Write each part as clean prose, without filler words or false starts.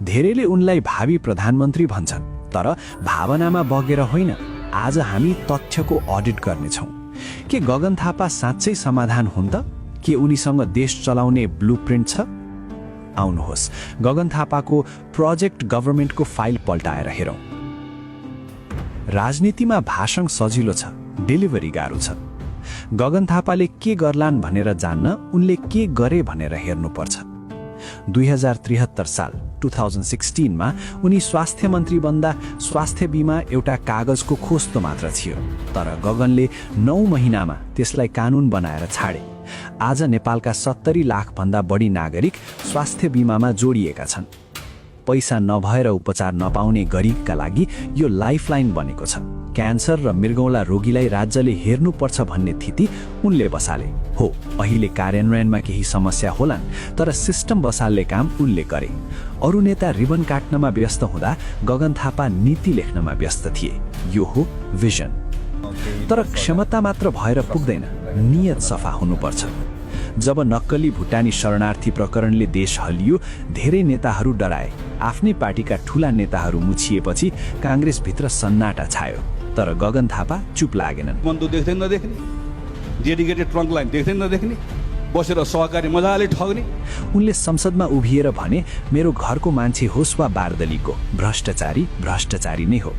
धेरैले उनलाई भावी प्रधानमन्त्री भन्छन्, तर भावनामा बगेर होइन। आज हामी तथ्यको अडिट गर्नेछौँ। के गगन थापा साँच्चै समाधान हुन् त? के उनीसँग देश चलाउने ब्लुप्रिन्ट छ? आउनुहोस् गगन थापाको प्रोजेक्ट गभर्नमेन्टको फाइल पल्टाएर हेरौँ। राजनीतिमा भाषण सजिलो छ, डेलिभरी गाह्रो छ। गगन थापाले के गर्लान् भनेर जान्न उनले के गरे भनेर हेर्नुपर्छ। 2073 साल 2016 मा उनी स्वास्थ्य मन्त्री बन्दा स्वास्थ्य बीमा एउटा कागजको खोस्तो मात्र थियो, तर गगनले 9 महिनामा त्यसलाई कानुन बनाएर छाडे। आज नेपालका 70 लाख भन्दा बढी नागरिक स्वास्थ्य बीमामा जोडिएका छन्। पैसा नभएर उपचार नपाउने गरिबका लागि यो लाइफलाइन बनेको छ। क्यान्सर र मृगौला रोगीलाई राज्यले हेर्नुपर्छ भन्ने थिति उनले बसाले। हो, अहिले कार्यान्वयनमा केही समस्या होलान्, तर सिस्टम बसाल्ने काम उनले गरे। अरू नेता रिबन काट्नमा व्यस्त हुँदा गगन थापा नीति लेख्नमा व्यस्त थिए। यो हो भिजन। तर क्षमता मात्र भएर पुग्दैन, नियत सफा हुनुपर्छ। जब नक्कली भुटानी शरणार्थी प्रकरणले देश हल्लियो, धेरै नेताहरू डराए। आफ्नै पार्टीका ठूला नेताहरू मुछिएपछि काङ्ग्रेसभित्र सन्नाटा छायो, तर गगन थापा चुप लागेनन्। बन्दुक देख्दै नदेख्ने, डेडिकेटेड ट्रङ्क लाइन देख्दै नदेख्ने, बसेर सहकारी मजाले ठग्ने। उनले संसदमा उभिएर भने, मेरो घरको मान्छे होस् वा बारदलीको, भ्रष्टाचारी भ्रष्टाचारी नै हो।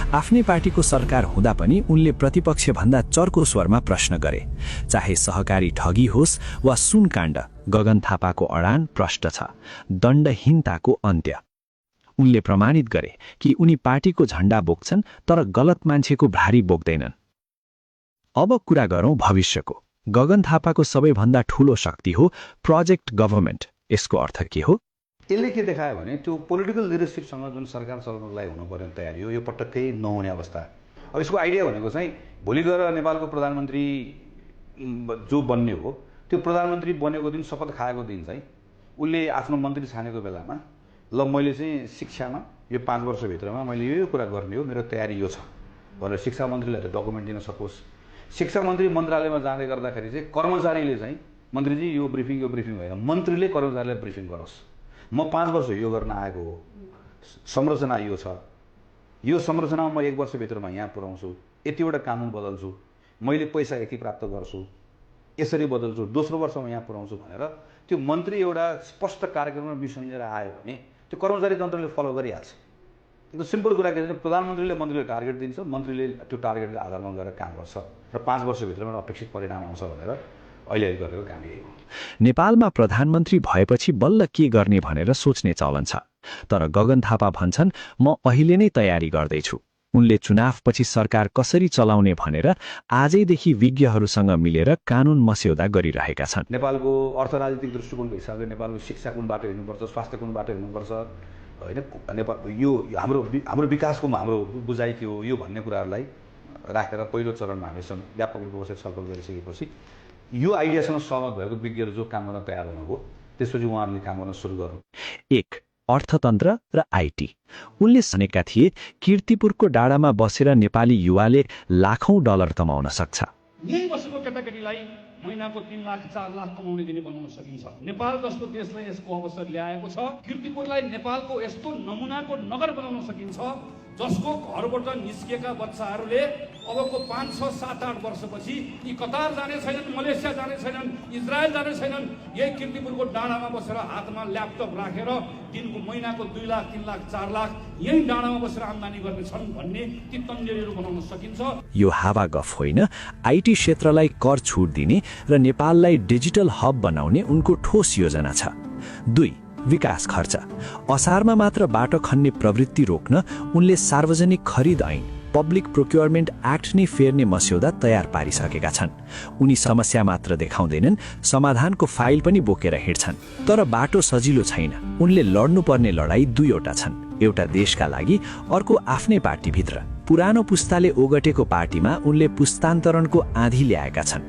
आफ्नै पार्टीको सरकार हुँदा पनि उनले प्रतिपक्ष भन्दा चर्को स्वरमा प्रश्न गरे। चाहे सहकारी ठगी होस् वा सुनकाण्ड, गगन थापाको अडान प्रष्ट छ, दण्डहीनताको अन्त्य। उनले प्रमाणित गरे कि उनी पार्टीको झण्डा बोक्छन्, तर गलत मान्छेको भारी बोक्दैनन्। अब कुरा गरौँ भविष्यको। गगन थापाको सबैभन्दा ठूलो शक्ति हो प्रोजेक्ट गभर्नमेन्ट। यसको अर्थ के हो? यसले के देखायो भने त्यो पोलिटिकल लिडरसिपसँग जुन सरकार चलाउनलाई हुनुपर्ने तयारी हो, यो पटक्कै नहुने अवस्था। अब यसको आइडिया भनेको चाहिँ भोलि गएर नेपालको प्रधानमन्त्री जो बन्ने हो, त्यो प्रधानमन्त्री बनेको दिन, शपथ खाएको दिन चाहिँ उसले आफ्नो मन्त्री छानेको बेलामा, ल मैले चाहिँ शिक्षामा यो 5 वर्षभित्रमा मैले यो कुरा गर्ने हो, मेरो तयारी यो छ भनेर शिक्षा मन्त्रीलाई डकुमेन्ट दिन सकोस्। शिक्षा मन्त्री मन्त्रालयमा जाँदै गर्दाखेरि चाहिँ कर्मचारीले चाहिँ मन्त्रीजी यो ब्रिफिङ होइन, मन्त्रीले कर्मचारीलाई ब्रिफिङ गरोस्। म 5 वर्ष यो गर्न आएको हो, संरचना यो छ, यो संरचनामा म 1 वर्षभित्रमा यहाँ पुर्याउँछु, यतिवटा कानुन बदल्छु, मैले पैसा यति प्राप्त गर्छु, यसरी बदल्छु, दोस्रो वर्षमा यहाँ पुर्याउँछु भनेर त्यो मन्त्री एउटा स्पष्ट कार्यक्रम र मिसन लिएर आयो भने त्यो कर्मचारी तन्त्रले फलो गरिहाल्छ। एकदम सिम्पल कुरा के छ, प्रधानमन्त्रीले मन्त्रीले टार्गेट दिन्छ, मन्त्रीले त्यो टार्गेटको आधारमा गएर काम गर्छ र 5 वर्षभित्रमा अपेक्षित परिणाम आउँछ भनेर अहिले गरेको काम यही हो। नेपालमा प्रधानमन्त्री भएपछि बल्ल के गर्ने भनेर सोच्ने चलन छ, तर गगन थापा भन्छन्, म अहिले नै तयारी गर्दैछु। उनले चुनावपछि सरकार कसरी चलाउने भनेर आजैदेखि विज्ञहरूसँग मिलेर कानुन मस्यौदा गरिरहेका छन्। नेपालको अर्थ राजनीतिक दृष्टिकोणको हिसाबले नेपालको शिक्षा कुन बाटो हिँड्नुपर्छ, स्वास्थ्य कुन बाटो हिँड्नुपर्छ, होइन नेपाल यो हाम्रो विकासको हाम्रो बुझाइ के हो, यो भन्ने कुराहरूलाई राखेर पहिलो चरणमा हामीसँग व्यापक रूपमा बसेर छलफल गरिसकेपछि यो आइडियासँग सहमत भएको विज्ञहरू जो काम गर्न तयार हुनुभयो, त्यसपछि उहाँहरूले काम गर्न सुरु गर्नु। 1. अर्थतन्त्र र आइटी। उनले भनेका थिए, कीर्तिपुरको डाँडामा बसेर नेपाली युवाले लाखौं डलर कमाउन सक्छ। यही बसेको केटाकेटीलाई महिनाको 3 लाख 4 लाख कमाउने दिने बनाउन सकिन्छ। नेपाल जस्तो देशले यसको अवसर ल्याएको छ। कीर्तिपुरलाई नेपालको यस्तो नमुनाको नगर बनाउन सकिन्छ जसको घरबाट निस्किएका बच्चाहरूले अबको 5, 6, 7, 8 वर्षपछि यी कतार जाने छैनन्, मलेसिया जाने छैनन्, इजरायल जाने छैनन्, यही कीर्तिपुरको डाँडामा बसेर हातमा ल्यापटप राखेर दिनको महिनाको 2 लाख 3 लाख 4 लाख यही डाँडामा बसेर आम्दानी गर्नेछन् भन्ने ती तन्नेरीहरू बनाउन सकिन्छ। यो हावा गफ होइन। आइटी क्षेत्रलाई कर छुट दिने र नेपाललाई डिजिटल हब बनाउने उनको ठोस योजना छ। 2. विकास खर्च। असारमा मात्र बाटो खन्ने प्रवृत्ति रोक्न उनले सार्वजनिक खरिद ऐन, पब्लिक प्रोक्योरमेन्ट एक्ट नै फेर्ने मस्यौदा तयार पारिसकेका छन्। उनी समस्या मात्र देखाउँदैनन्, समाधानको फाइल पनि बोकेर हिँड्छन्। तर बाटो सजिलो छैन। उनले लड्नुपर्ने लडाईँ 2वटा छन्, एउटा देशका लागि, अर्को आफ्नै पार्टीभित्र। पुरानो पुस्ताले ओगटेको पार्टीमा उनले पुस्तान्तरणको आँधी ल्याएका छन्।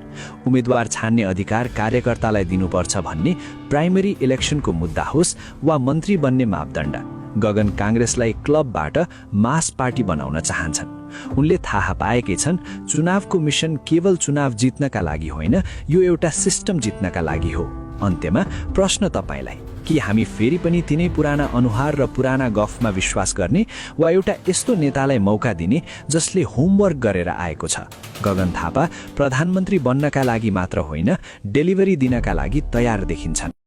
उम्मेदवार छान्ने अधिकार कार्यकर्तालाई दिनुपर्छ भन्ने प्राइमरी इलेक्सनको मुद्दा होस् वा मन्त्री बन्ने मापदण्ड। गगन काङ्ग्रेसलाई क्लबबाट मास पार्टी बनाउन चाहन्छन्। उनले थाहा पाएकै छन्, चुनावको मिसन केवल चुनाव जित्नका लागि होइन, यो एउटा सिस्टम जित्नका लागि हो। अन्त्यमा प्रश्न तपाईलाई, कि हामी फेरि पनि तिनै पुराना अनुहार र पुराना गफमा विश्वास गर्ने वा एउटा यस्तो नेतालाई मौका दिने जसले होमवर्क गरेर आएको छ? गगन थापा प्रधानमन्त्री बन्नका लागि मात्र होइन, डेलिभरी दिनका लागि तयार देखिन्छन्।